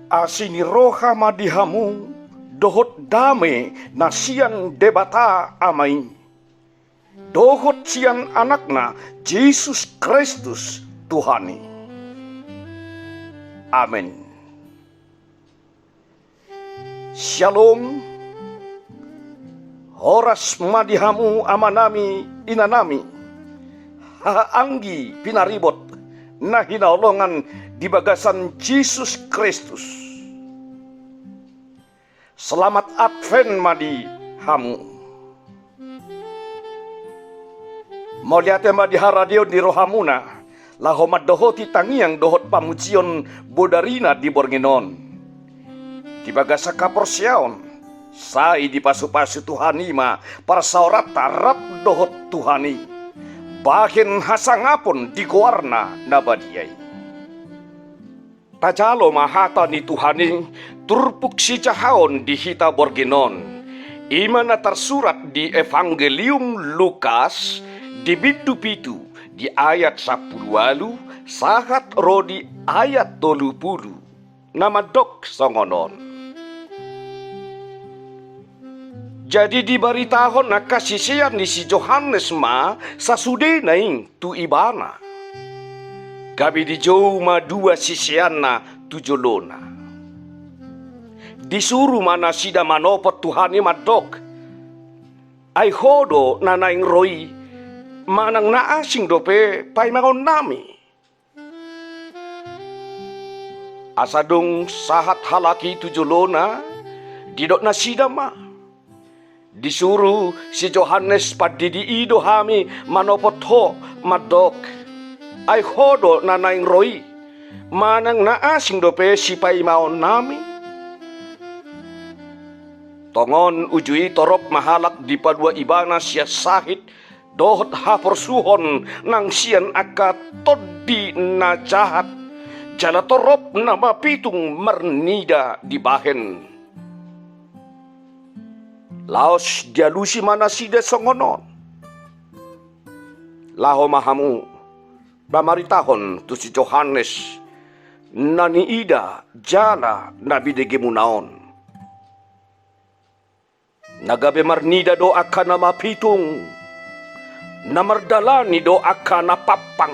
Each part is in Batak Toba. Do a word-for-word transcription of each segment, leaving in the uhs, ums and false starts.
Asi ni roha ma di hamu dohot dame na sian Debata Ama i, dohot sian Anakna Jesus Kristus Tuhan i. Amen. Syalom. Horas ma di hamu amanami, inanami, hahaanggi pinaribot na hinaholongan di bagasan Jesus Kristus. Selamat Advent ma di hamu. Mauliate ma di haradeon ni rohamuna, laho mandohoti tangiang dohot pamujion bodarina di borngin on. Di bagasan haporseaon, sai dipasupasu Tuhan i ma parsaoranta rap dohot Tuhan i, bahen hasangapon di goarna na badia i. Tajalo ma hata ni Tuhan i, turpuk sijahaon di hita borngin on. I ma na tarsurat di Evangelium Lukas, di bindu pitu, di ayat sampulu ualu, sahat ro di ayat tolu pulu. Na mandok songon on. Jadi dibaritahon angka sisean ni si Johannes ma sasudena i tu ibana. Gabe dijou ma dua siseanna tu jolona. Disuru ma nasida manopot Tuhan i mandok: Ai Ho do na naeng ro i, manang na asing dope paimaonnami? Asa dung sahat halak i tu jolona, didok nasida ma: Disuru si Johannes Pandidi i do hami manopot Ho, mandok: Ai Ho do na naeng ro i, manang na asing dope sipaimaonnami? Tongon uju i torop ma halak dipalua ibana sian sahit dohot haporsuhon nang sian angka tondi na jahat, jala torop na mapitung marnida dibahen. Laos dialusi ma nasida songon on: Laho ma hamu mamaritahon tu si Johannes na niida jala na binegemuna on. Na gabe marnida do angka na mapitung, na mardalani do angka na pampang,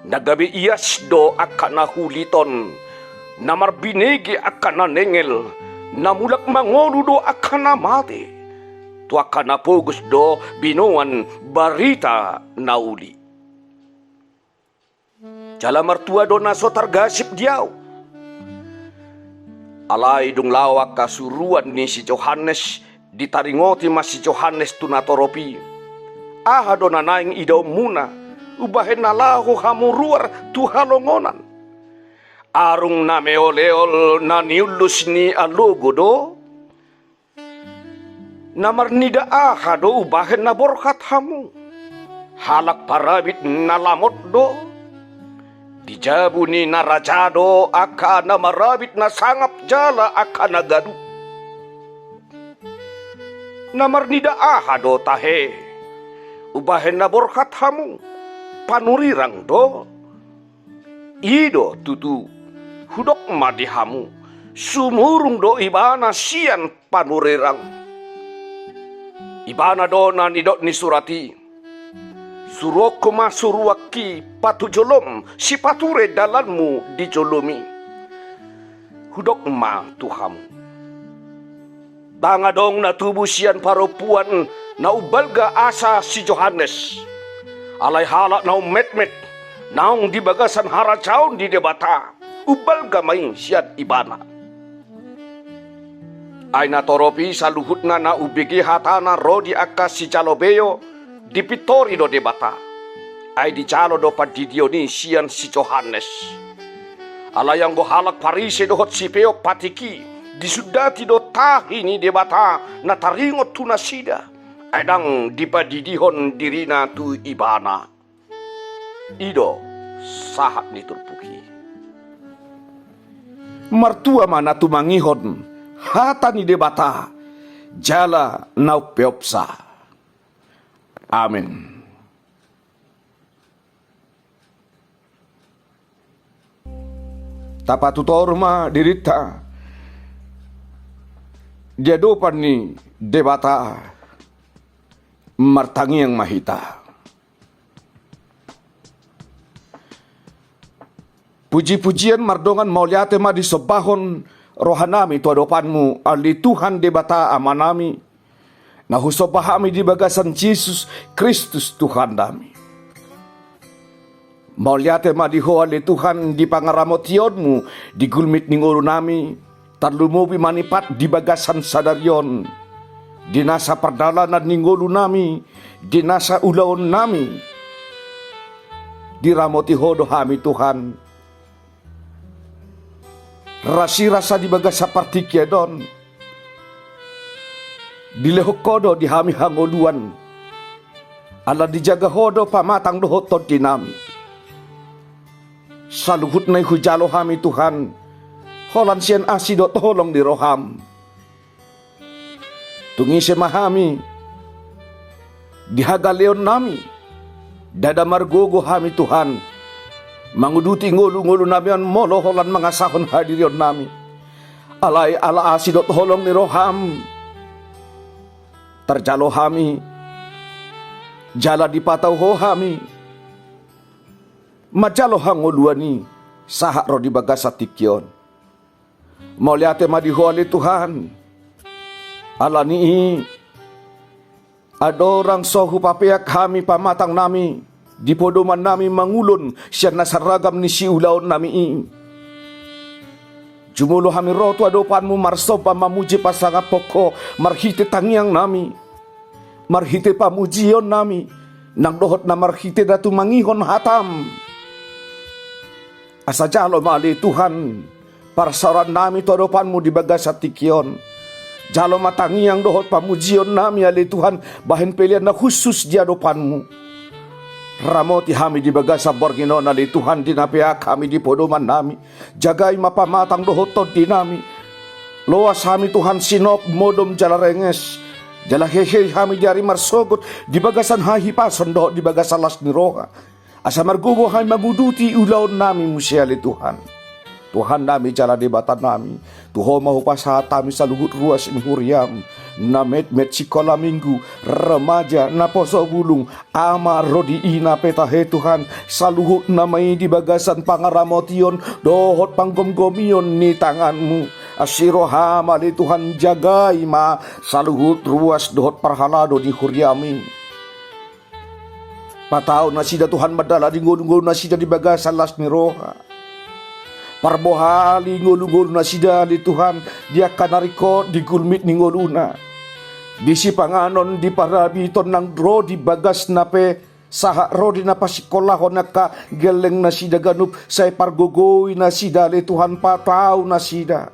na gabe ias do angka na huliton, na marbinege angka na nengel, na mulak mangolu do angka na mate, tu angka na pogos do binoan barita na uli. Jala martua do na so targasip di ahu. Alai dung laho angka suruan ni si Johannes, ditaringoti ma si Johannes tu natorop i: Aha do na naeng idaonmuna, umbahen na laho hamu ruar tu halongonan? Arung na meoleol na niullus ni alogo do? Na marnida aha do umbahen na borhat hamu? Halak parabit na lamot do? Di jabu ni na raja do angka na marabit na sangap jala angka na gaduk? Na marnida aha do tahe umbahen na borhat hamu? Panurirang do? I do tutu, hudok ma di hamu, sumurung do ibana sian panurirang. Ibana do na nidok ni surat i: Suruonku ma suruanki patujolom, sipature dalanmu di jolomi. Hudok ma tu hamu, ndang adong na tubu sian parompuan na umbalga asa si Johannes. Alai halak na ummetmet, naung di bagasan harajaon ni Debata, umbalga ma i sian ibana. Ai natorop i saluhutna na umbege hatana ro di angka sijalo beo, dipintori do Debata. Ai dijalo do pandidion i sian si Johannes. Alai anggo halak Parise dohot sipeop patik i, disundati do tahi ni Debata na taringot tu nasida, ai ndang dipandidihon dirina tu ibana. I do sahat ni turpuk i. Martua ma na tumangihon hata ni Debata jala na umpeopsa. Amen. Tapatutor ma dirinta di adopan ni Debata, martangiang ma hita. Puji-pujian mardongan mauliate ma disombahon rohanami tu adopanmu, ale Tuhan Debata Amanami, na husombah hami di bagasan Jesus Kristus Tuhannami. Mauliate ma di Ho ale Tuhan di pangaramotionmu di gulmit ni ngolunami, tarlumobi manipat di bagasan sadari on, di nasa pardalanan ni ngolunami, di nasa ulaonnami. Diramoti Ho do hami Tuhan. Rasirasa di bagasan partingkian on, dilehon Ho do di hami hangoluan. Ala dijaga Ho do pamatang dohot tondinami. Saluhutna i hujalo hami Tuhan, holan sian asi dohot holong ni roham. Tung ise ma hami di hagaleonnami, ndada margogo hami Tuhan, manguduti ngolu-ngolunami on molo holan mangasahon hadirionnami. Alai ala asi dohot holong ni roham, tarjalo hami, jala dipatau Ho hami manjalo hangoluan i sahat ro di bagasan tingki on. Mauliate ma di Ho ale Tuhan. Ala ni i, andorang so hupapeak hami pamatangnami di podomannami mangulon sian nasa ragam ni siulaonnami i, jumolo hami ro tu adopanmu marsomba mamuji pasangaphon Ho marhite tangiangnami, marhite pamujionnami, nang dohot na marhite na tumangihon hatam. Asa jalo ma ale Tuhan parsaorannami tu adopanmu di bagasan tingki on. Jalo ma tangiang dohot pamujionnami ale Tuhan bahen pelean na khusus di adopanmu. Ramoti hami di bagasan borngin on ale Tuhan di na peak hami di podomannami. Jagai ma pamatang dohot tondinami. Loas hami Tuhan sinop, modom jala renges, jala hehe hami di ari marsogot di bagasan hahipason dohot di bagasan las ni roha. Asa margogo hami manguduti ulaonnami muse ale Tuhan. Tuhannami jala Debatanami, tu Ho ma hupasahat hami saluhut ruas ni huriam, na metmet sikola minggu, remaja, naposo bulung, ama ro di ina pe tahe Tuhan, saluhutna ma i di bagasan pangaramotion dohot panggomgomion ni tanganmu. Asi roham ale Tuhan, jagai ma saluhut ruas dohot parhalado ni huriam i. Patau nasida Tuhan mandalani ngolungolu nasida di bagasan las ni roha. Parbohali ngolungolu nasida ale Tuhan di angka na ringkot di gulmit ni ngoluna, di sipanganon, di parabiton nang ro di bagasna pe, sahat ro di na pasikolahon angka gelleng nasida ganup, sai pargogoi nasida ale Tuhan, patau nasida.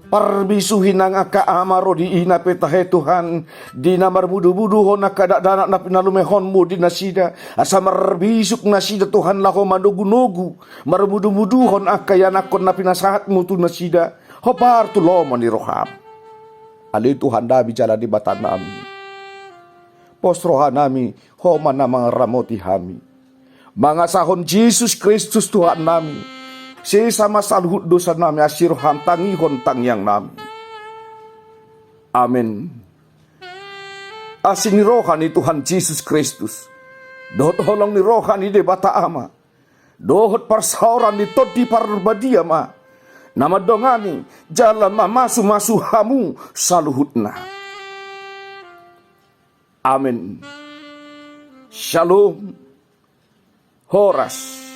Parbisuhi nang angka ama ro di ina pe tahe Tuhan, di na marmudubuduhon angka dakdanak na pinalumehonmu di nasida, asa marbisuk nasida Tuhan laho manogunogu, marmudubuduhon angka ianakhon na pinasahatmu tu nasida, hombar tu lomo ni roham. Ale Tuhannami jala Debatanami, pos rohanami, Ho ma na mangaramoti hami. Mangasahon Jesus Kristus Tuhannami, sesa ma saluhut dosanami, asi roham tangihon tangiangnami. Amen. Asi ni roha ni Tuhan Jesus Kristus, dohot holong ni roha ni Debata Ama, dohot parsaoran ni Tondi Parbadia ma na mandongani jala mamasumasu hamu saluhutna. Amen. Shalom. Horas.